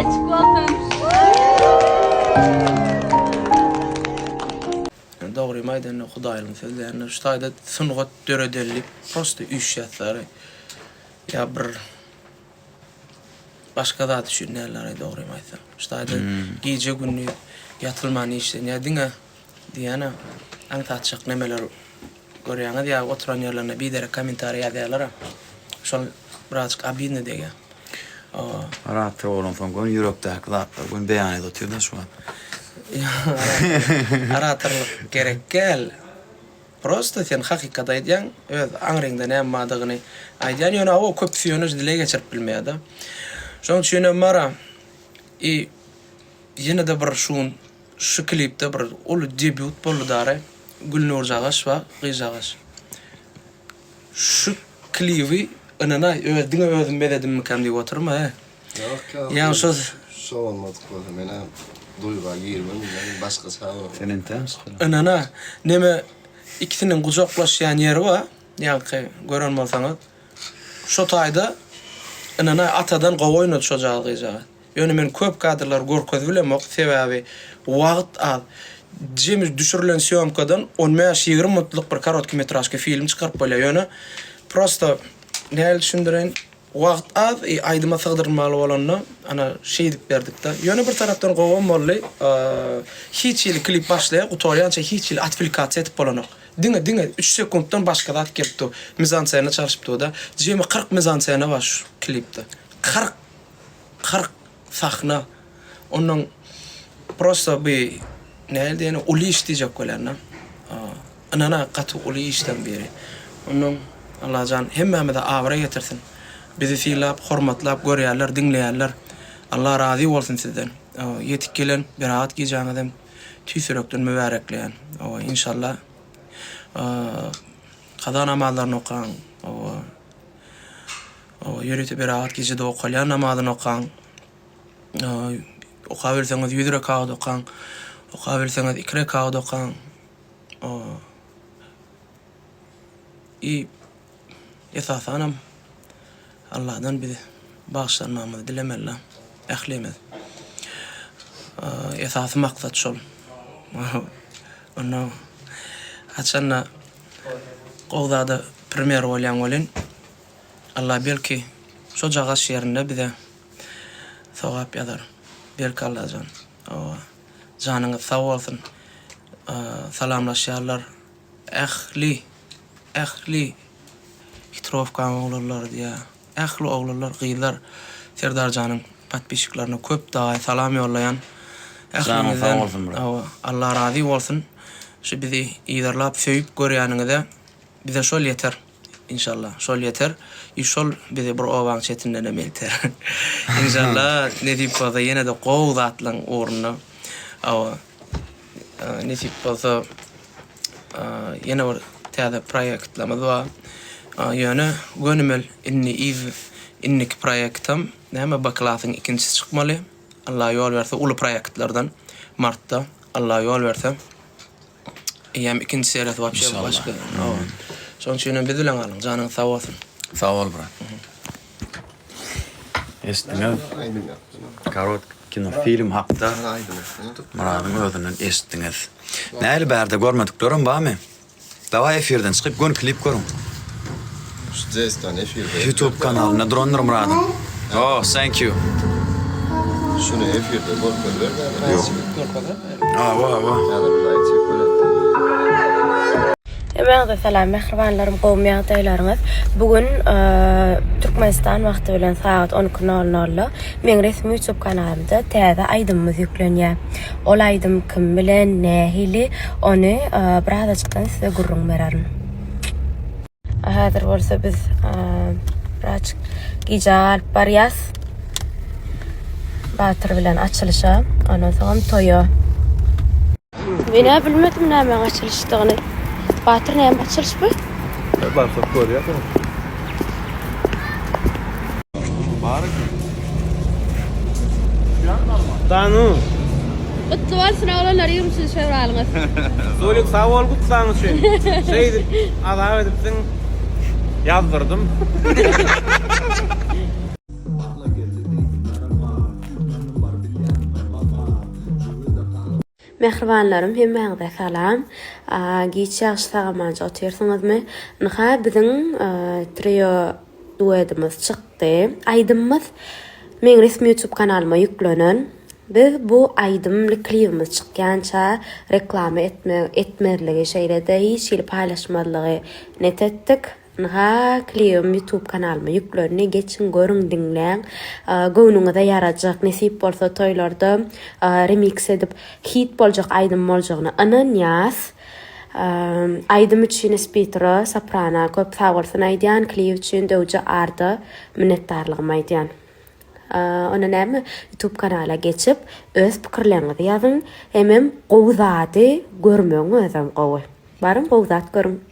Açyk bolsun. Dogrymy aýdanda Hudaýlyň sözleýänler şu taýda sungat döredeli diýip prosta üýşýäsler ýa bir başga zat üçin däldir dogrymy aýtsam. Şu taýda gije gündiz ýatylman işlenýär diňe diýýän-ä aňsatjak nemeler görýäňiz ýa oturan ýerlerinde biderek kommentariý ýazýarlar-a şol birazjyk obidno degýär. Orator bolansoň göni ýürekdäki zatlary göni beýan edip otyrda şu wagt. Oratorlyk gerek däl. Prosta sen hakykaty aýdýaň, öz aňryňda näme bardygyny aýdýaň, ýöne hawa köpüsi ýöne dile geçirip bilmeýär-de. Şonuň üçinem bara i ýene-de bir şu gün şu klipde bir uly debýut boldy dary. Gülnur Jagaş bar, gyzjagaş. Şu klibi ynanaý öz diňe özüm bezedimmikäm diýip otyrma he. Ýok ýok. Ýa şo Şo bolmadyk bolsa menä duýga girmem men başgaça bolar. Sen entäň çykylan. Ynana neme ikisiniň gujaklaşýan ýeri bar ýaňky gören bolsaňyz şo taýda ynanaý atadan gowy oýnady şojagaz gyzjagaz. Ýöne men köp kadrlary görkezip bilemok, sebäbi wagt az. Jemi düşürilen sýomkadan on bäş-ýigrimi minutlyk bir korotkimetražka film çykaryp bolýar. Ýöne prosta nähili düşündireýin, wagt az i aýdyma sygdyrmaly bolanda ana şeýdip berdik-de. Ýöne bir tarapdan gowam boldy. Hiç hili klip başlaýar, gutarýança hiç hili otwlikasiýa edip bolanok. Diňe, diňe üç sekuntdan başga zat gelip dur. Mizansena çalşyp dur-da. Jemi 40 mizansena bar şu klipde. 40! 40 sahna. Ondan prosta bi nähili diýeni uly iş diýjek bolýan-da. Ynana gaty uly işleň biri. Ondan Allajan hemmämize abraý getirsin. Bizi sylap, hormatlap görýärler, diňleýärler. Allah razy bolsun sizden. Ýetip gelen beraat gijäňizem tüýs ýürekden mübärekleýän. Inşallah kaza namazlaryny okaň. Ýörite beraat gijede okalýan namazyny okaň. Okabilseňiz 100 rekagat okaň. Okabilseňiz 2 rekagat okaň. I esasanam Allahdan bizi bagyşlanmagymyzy dilemeli ählimiz. Esasy maksat şol. Onda haçanda gowy zada primer bolýaň welin Allah belki şojagaş ýerinde bize sogap ýazar. Belki Allajan. Hawa. Janyňyz sag bolsun. Salamlaşýarlar. Ähli ähli Hitrowkaň oglanlary diýýär. Ähli oglanlar, gyzlar Serdarjanyň podpisçiklerine köp daýy salam ýollaýan. Janyň sag bolsun bro. Hawa. Allah razy bolsun. Şu bizi yzarlap söýüp görýäniňize bize şol ýeter. Inşallah şol ýeter i şol bizi bir obaň çetindenem elter. Inşallah nesip bolsa ýene-de gowy zatlaň ugrunda hawa nesip bolsa ýene bir täze proýektlerimiz bar. Ýöne gönümel indi yz indiki proýektem näme B klasyň ikinjisi çykmaly. Allah ýol berse uly proýektlerden martda Allah ýol berse. Eýýäm ikinji seriýasy wapşe başga. Şonuň üçin hem biz bilen galyň. Janyňyz sag bolsun. Sag bol brat. Eşitdiňiz. Karot kino film hakda Myradyň özünden eşitdiňiz. Näli bärde görmediklerim barmy? Daway efirden çykyp göni klip görüň. Şu Jestan efirde. Youtube kanalynda durandyr Myradyň. Oh, thank you. Şuny efirde görkezber däl. Ýok. Awa, awa. Häzir bir aý çek bolar. Hemmäňize salam mähribanlarym gowmy ýagdaýlaryňyz bu gün Türkmenistan wagty bilen sagat 12:00-da meň resmi YouTube kanalymda täze aýdymymyz ýüklenýär. Ol aýdym kim bilen, nähili, ony birazajykdan size gürrüň bererin. Häzir bolsa biz birazajyk gijä galyp barýas. Batyr bilen açylyşa, ondan soňam toýa. Men-ä bilmedim nämäň açylyşdygyny. Batyr näme açylyş bu? Barsak görýärsiň. Danu. Gutly bolsun oglanlar 23 fewralyňyz. Sulik sag bol gutlaň üçin. Şeýdip azap edipsiň. Ýazdyrdym. Mähribanlarym hemmäňize salam. Giç ýagşy sag-amanja otyrsyňyzmy? Ynha biziň trio duedimiz çykdy. Aýdymymyz meň resmi YouTube kanalyma ýüklenen. Biz bu aýdymly klibimiz çykýança reklama etme etmezligi şeýle-de hiç hili paýlaşmazlygy net etdik. Ynha klibim youtube kanalyma ýüklendi geçiň görüň diňläň göwnüňize ýarajak nesip bolsa toýlarda remiks edip hit boljak aýdym boljagyna ynanýas aýdym üçin Espitro Soprana köp sagbolsun aýdýan klip üçin Döwje Arda minnetdarlygymy aýdýan onda näme youtube kanala geçip öz pikirleriňizi ýazyň hemem gowy zady görmegiň özem gowy baryň gowy zat görüň.